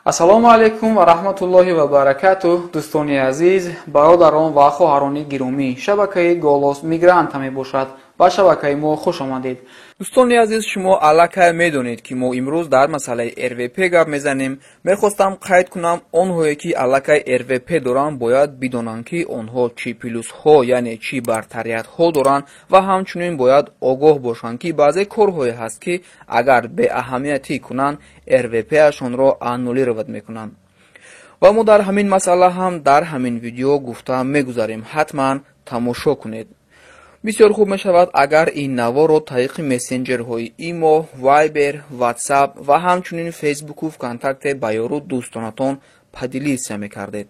Ассалому алайкум ва раҳматуллоҳи ва баракатуҳ, дӯстони азиз, бародарон ва хоҳарони гиромӣ. Шабакаи Голос Мигранта мебошад. Ба шабакаи мо хуш омадед. Дӯстони азиз, шумо аллакай медонед, ки мо имрӯз дар масъалаи РВП гап мезанем. Мехостам қайд кунам, онҳое ки аллакай РВП доранд, бояд бидонанд, ки онҳо чӣ плюсҳо, яъне чӣ бартариятҳо доранд ва ҳамчунин бояд огоҳ бошанд, ки баъзе корҳое ҳаст, ки агар беаҳамиятӣ кунанд, РВП-ашонро аннулировать мекунанд. Ва мо дар ҳамин масъала ҳам дар ҳамин видео гуфта мегузарем. Ҳатман тамошо кунед. Бисёр хуб мешавад, агар ин наворро тариқи мессенҷерҳои Имо, Вайбер, Ватсап ва ҳамчунин Фейсбуку Вконтакте ба ёру дӯстонатон поделиться мекардед.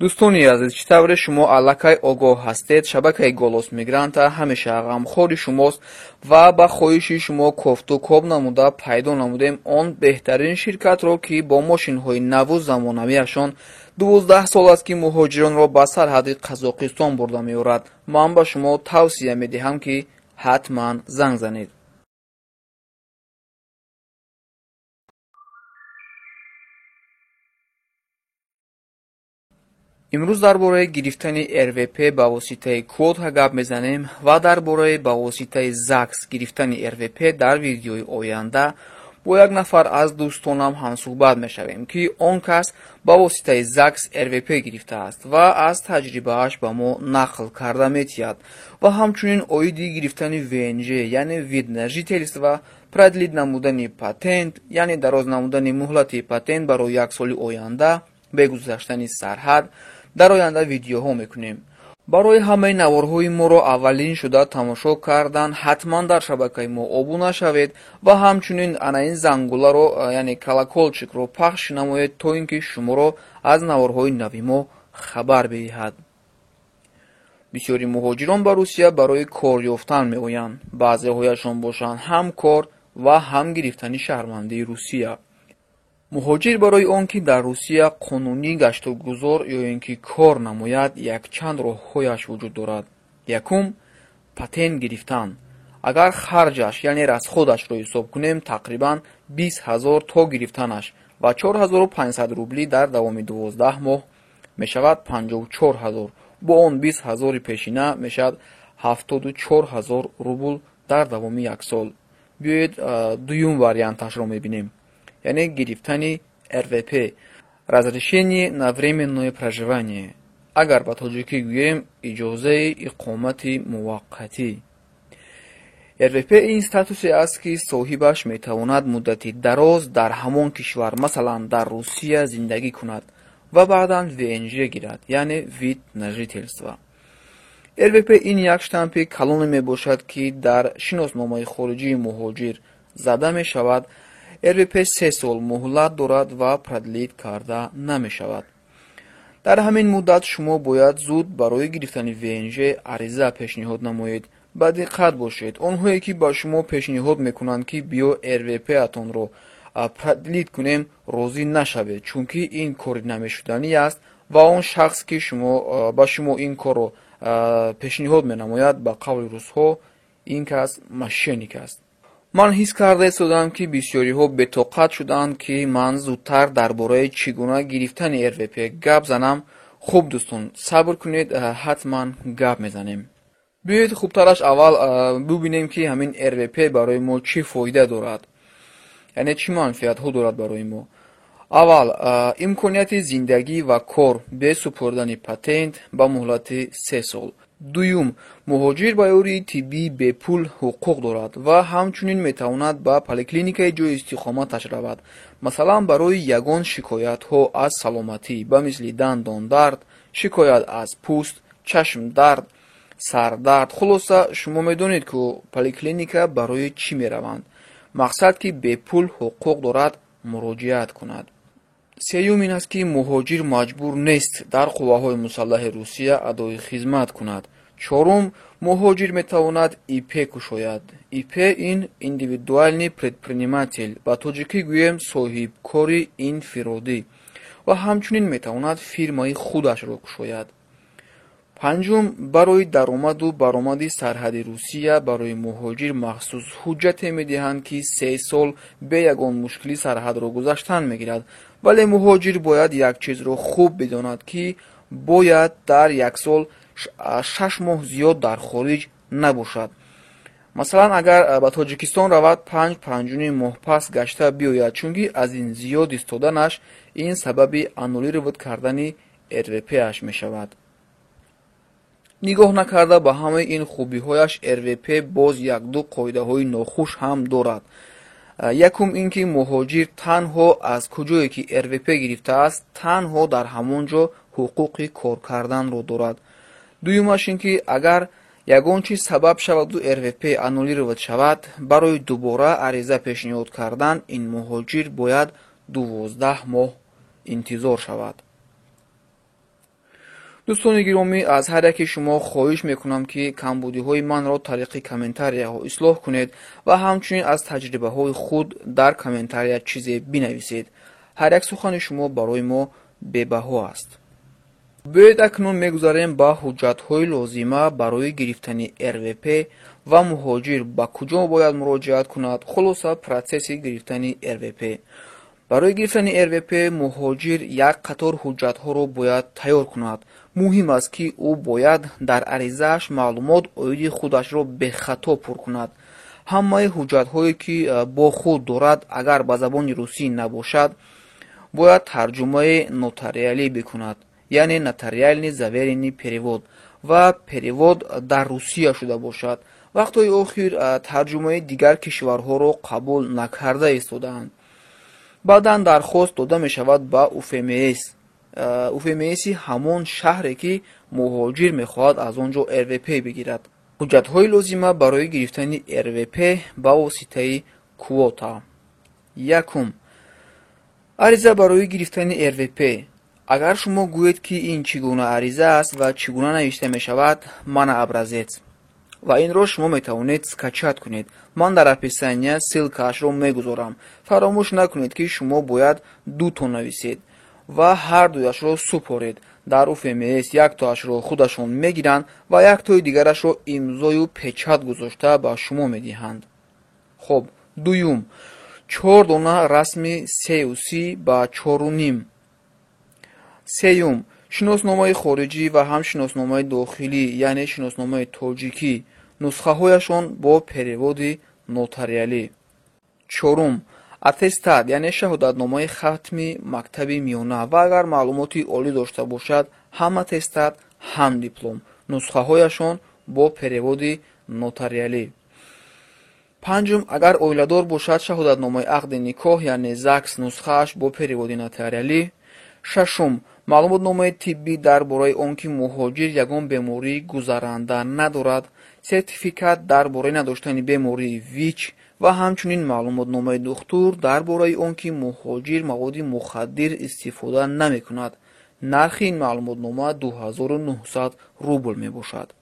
Дӯстони азиз, чӣ тавре шумо аллакай огоҳ ҳастед, шабакаи Голос Мигранта ҳамеша ғамхори шумост ва ба хоҳиши шумо кофту коб намуда пайдо намудем он беҳтарин ширкатро, ки бо мошинҳои наву замонавиашон 12 сол аст, ки муҳоҷиронро ба сарҳади Қазоқистон бурда меорад. Ман ба шумо тавсия медиҳам, ки ҳатман занг занед. Имрӯз дар бораи гирифтани РВП ба воситаи квота гап мезанем ва дар бораи ба воситаи ЗАГС гирифтани РВП дар видеои оянда бо як нафар аз дӯстонам ҳамсӯҳбат мешавем, ки он кас ба воситаи ЗАГС РВП гирифтааст ва аз таҷрибааш ба мо нақл карда метиҳад ва ҳамчунин оиди гирифтани ВНЖ, яъне вид на жительство, продлить намудани патент, яъне дароз намудани муҳлати патент барои як соли оянда бе гузаштани сарҳад дар оянда видеоҳо мекунем. Барои ҳамаи наворҳои моро аввалин шуда тамошо кардан ҳатман дар шабакаи мо обуна шавед ва ҳамчунин ана ин зангуларо, яъне колоколчикро пахш намоед, то ин ки шуморо аз наворҳои нави мо хабар бидиҳад. Бисёри муҳоҷирон ба Русия барои кор ёфтан меоянд. Баъзеҳояшон бошанд ҳам кор ва ҳам гирифтани шаҳрвандии Русия. Муҳоҷир барои он ки дар Русия қонунӣ гаштугузор ё ин ки кор намояд, якчанд роҳҳояш вуҷуд дорад. Якум, патент гирифтан. Агар харҷаш, яъне расходашро ҳисоб кунем, тақрибан 20 000 то гирифтанаш ва 4500 рубли дар давоми 12 моҳ мешавад 54 000. Бо он 20 000-и пешина мешавад 74 000 рубл дар давоми як сол. Биёед, дуюм варианташро мебинем, яъне гирифтани РВП, разрешение на временное проживание, агар ба тоҷикӣ гӯем, иҷозаи иқомати муваққатӣ. РВП ин статусе аст, ки соҳибаш метавонад муддати дароз дар ҳамон кишвар, масалан дар Русия, зиндагӣ кунад ва баъдан ВНЖ гирад, яъне вид на жительство. РВП ин як штампи калоне мебошад, ки дар шиносномаи хориҷии муҳоҷир зада мешавад. РВП 3 сол муҳлат дорад ва продлить карда намешавад. Дар ҳамин муддат шумо бояд зуд барои гирифтани ВНЖ ариза пешниҳод намоед. Ба диққат бошед, онҳое ки ба шумо пешниҳод мекунанд, ки биё РВП-атонро продлить кунем, розӣ нашавед, чунки ин кори намешуданӣ аст ва он шахс, ки ба шумо ин корро пешниҳод менамояд, ба қавли русҳо, ин кас мошенник аст. Ман ҳис карда истодам, ки бисёриҳо бетоқат шуданд, ки ман зудтар дар бораи чӣ гуна гирифтани РВП гап занам. Хуб, дӯстон, сабр кунед, ҳатман гап мезанем. Биёед, хубтараш аввал бубинем, ки ҳамин РВП барои мо чӣ фоида дорад, яъне чӣ манфиатҳо дорад барои мо. Аввал, имконияти зиндагӣ ва кор бе супурдани патент ба муҳлати 3 сол. Дуюм, муҳоҷир ба ёрии тиббии бепул ҳуқуқ дорад ва ҳамчунин метавонад ба поликлиникаи ҷойи истиқоматаш равад, масалан барои ягон шикоятҳо аз саломатӣ, ба мисли дандондард, шикоят аз пӯст, чашмдард, сардард. Хулоса, шумо медонед, ку поликлиника барои чӣ мераванд. Мақсад, ки бепул ҳуқуқ дорад муроҷиат кунад. Сеюм ин аст, ки муҳоҷир маҷбур нест дар қувваҳои мусаллаҳи Русия адои хизмат кунад. Чорум, муҳоҷир метавонад ИП кушояд. ИП ин индивидуальный предприниматель, ба тоҷикӣ гӯем, соҳибкори инфиродӣ, ва ҳамчунин метавонад фирмаи худашро кушояд. Панҷум, барои даромаду баромади сарҳади Русия барои муҳоҷир махсус ҳуҷҷате медиҳанд, ки 3 сол бе ягон мушкилӣ сарҳадро гузаштан мегирад. Вале муҳоҷир бояд як чизро хуб бидонад, ки бояд дар як сол 6 моҳ зиёд дар хориҷ набошад. Масалан, агар ба Тоҷикистон равад, панҷ панҷуним моҳ пас гашта биёяд, чунки аз ин зиёд истоданаш ин сабаби аннулировать кардани РВПаш мешавад. Нигоҳ накарда ба ҳамаи ин хубиҳояш, РВП боз якду қоидаҳои нохуш ҳам дорад. Якум ин ки муҳоҷир танҳо аз куҷое ки РВП гирифтааст, танҳо дар ҳамон ҷо ҳуқуқи кор карданро дорад. Дуюмаш ин ки агар ягон чиз сабаб шаваду РВП аннулировать шавад, барои дубора ариза пешниҳод кардан ин муҳоҷир бояд 12 моҳ интизор шавад. Дӯстони гиромӣ, аз ҳар яке шумо хоҳиш мекунам, ки камбудиҳои манро тариқи комментарияҳо ислоҳ кунед ва ҳамчунин аз таҷрибаҳои худ дар комментария чизе бинависед. Ҳар як сухани шумо барои мо бебаҳо аст. Биёед, акнун мегузарем ба ҳуҷҷатҳои лозима барои гирифтани РВП ва муҳоҷир ба куҷо бояд муроҷиат кунад. Хулоса, процесси гирифтани РВП. Барои гирифтани РВП муҳоҷир як қатор ҳуҷҷатҳоро бояд тайёр кунад. Муҳим аст, ки ӯ бояд дар аризааш маълумот оиди худашро бехато пур кунад. Ҳамаи ҳуҷҷатҳое, ки бо худ дорад, агар ба забони русӣ набошад, бояд тарҷумаи нотариалӣ бикунад, яъне нотариальный заверенный перевод, ва перевод дар Русия шуда бошад. Вақтҳои охир тарҷумаи дигар кишварҳоро қабул накарда истодаанд. Баъдан дархост дода мешавад ба УФМС, УФМСи ҳамон шаҳре, ки муҳоҷир мехоҳад аз он ҷо РВП бигирад. Ҳуҷҷатҳои лозима барои гирифтани РВП ба воситаи квота. Якум, ариза барои гирифтани РВП. Агар шумо гӯед, ки ин чӣ гуна ариза аст ва чӣ гуна навишта мешавад, мана образец ва инро шумо метавонед скачать кунед. Ман дар описания ссылкаашро мегузорам. Фаромӯш накунед, ки шумо бояд дуто нависед ва ҳар дуяшро супоред дар УФМС. Яктоашро худашон мегиранд ва яктои дигарашро имзою печать гузошта ба шумо медиҳанд. Хоб, дуюм, чор дона расми 3,30 ба 4,5. Сеюм, шиносномаи хориҷӣ ва ҳам шиносномаи дохилӣ, яъне шиносномаи тоҷикӣ, нусхаҳояшон бо переводи нотариалӣ. Чорум, аттестат, яъне шаҳодатномаи хатми мактаби миёна ва агар маълумоти олӣ дошта бошад, ҳам аттестат, ҳам диплом, нусхаҳояшон бо переводи нотариалӣ. Панҷум, агар оиладор бошад, шаҳодатномаи ақди никоҳ, яъне ЗАГС, нусхааш бо переводи нотариалӣ. Шашум, маълумотномаи тиббӣ дар бораи он ки муҳоҷир ягон бемории гузаранда надорад, сертификат дар бораи надоштани бемории ВИЧ ва ҳамчунин маълумотномаи духтур дар бораи он ки муҳоҷир маводи мухаддир истифода намекунад. Нархи ин маълумотнома 2900 рубл мебошад.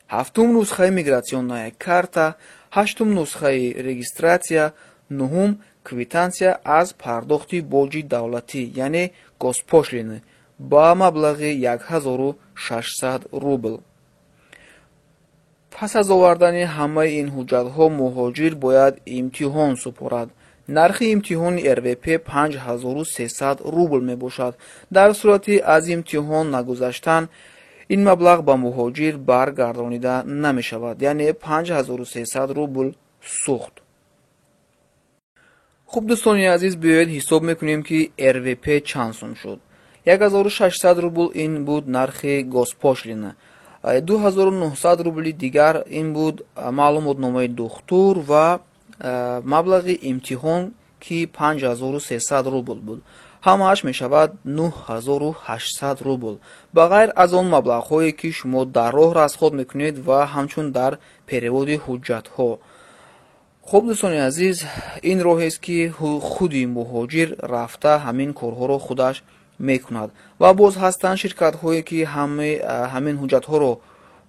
Ҳафтум, нусхаи миграционная карта. Ҳаштум, нусхаи регистрация. Нуҳум, квитансия аз пардохти боҷи давлатӣ, яъне госпошлины, ба маблағи 1600 рубл. Пас аз овардани ҳамаи ин ҳуҷҷатҳо муҳоҷир бояд имтиҳон супорад. Нархи имтиҳони РВП 5300 рубл мебошад. Дар сурати аз имтиҳон нагузаштан ин маблағ ба муҳоҷир баргардонида намешавад, яъне 5300 рубл сӯхт. Хуб, дӯстони азиз, биёед ҳисоб мекунем, ки РВП чанд сум шуд. 1600 рубл ин буд нархи госпошлина, 2900 рубли дигар ин буд маълумотномаи духтур ва маблағи имтиҳон, ки 5300 рубл буд. Ҳамааш мешавад 9800 рубл, ба ғайр аз он маблағҳое, ки шумо дар роҳ расход мекунед ва ҳамчун дар переводи ҳуҷҷатҳо. Хуб, дӯстони азиз, ин роҳест, ки худи муҳоҷир рафта ҳамин корҳоро худаш мекунад. Ва боз ҳастанд ширкатҳое, ки ҳамин ҳуҷҷатҳоро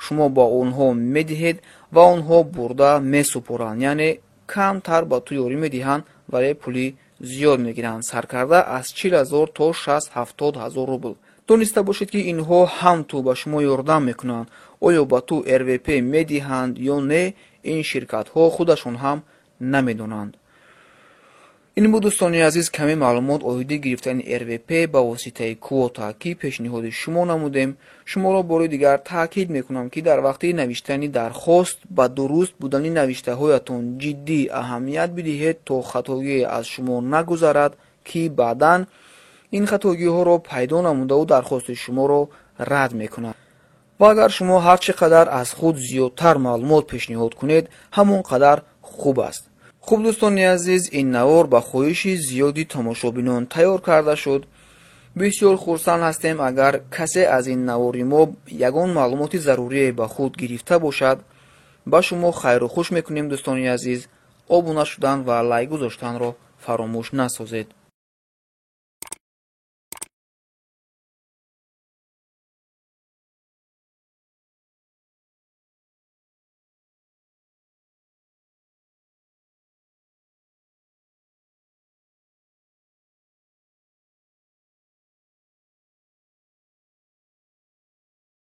шумо ба онҳо медиҳед ва онҳо бурда месупоранд, яъне камтар ба ту ёрӣ медиҳанд, вале пули зиёд мегиранд, саркарда аз 40 000 то 60-70 ҳазор рубл. Дониста бошед, ки инҳо ҳам ту ба шумо ёрдам мекунанд. Оё ба ту РВП медиҳанд ё не, ин ширкатҳо худашон ҳам намедонанд. Ин буд, дӯстони азиз, каме маълумот оиди гирифтани РВП ба воситаи квота, ки пешниҳоди шумо намудем. Шуморо бори дигар таъкид мекунам, ки дар вақти навиштани дархост ба дуруст будани навиштаҳоятон ҷиддӣ аҳамият бидиҳед, то хатогие аз шумо нагузарад, ки баъдан ин хатогиҳоро пайдо намудаву дархости шуморо рад мекунад. Ва агар шумо ҳар чӣ қадар аз худ зиёдтар маълумот пешниҳод кунед, ҳамон қадар хуб аст. Хуб, дӯстони азиз, ин навор ба хоҳиши зиёди тамошобинон тайёр карда шуд. Бисёр хурсанд ҳастем, агар касе аз ин навори мо ягон маълумоти зарурие ба худ гирифта бошад. Ба шумо хайру хуш мекунем, дӯстони азиз. Обуна шудан ва лайк гузоштанро фаромӯш насозед.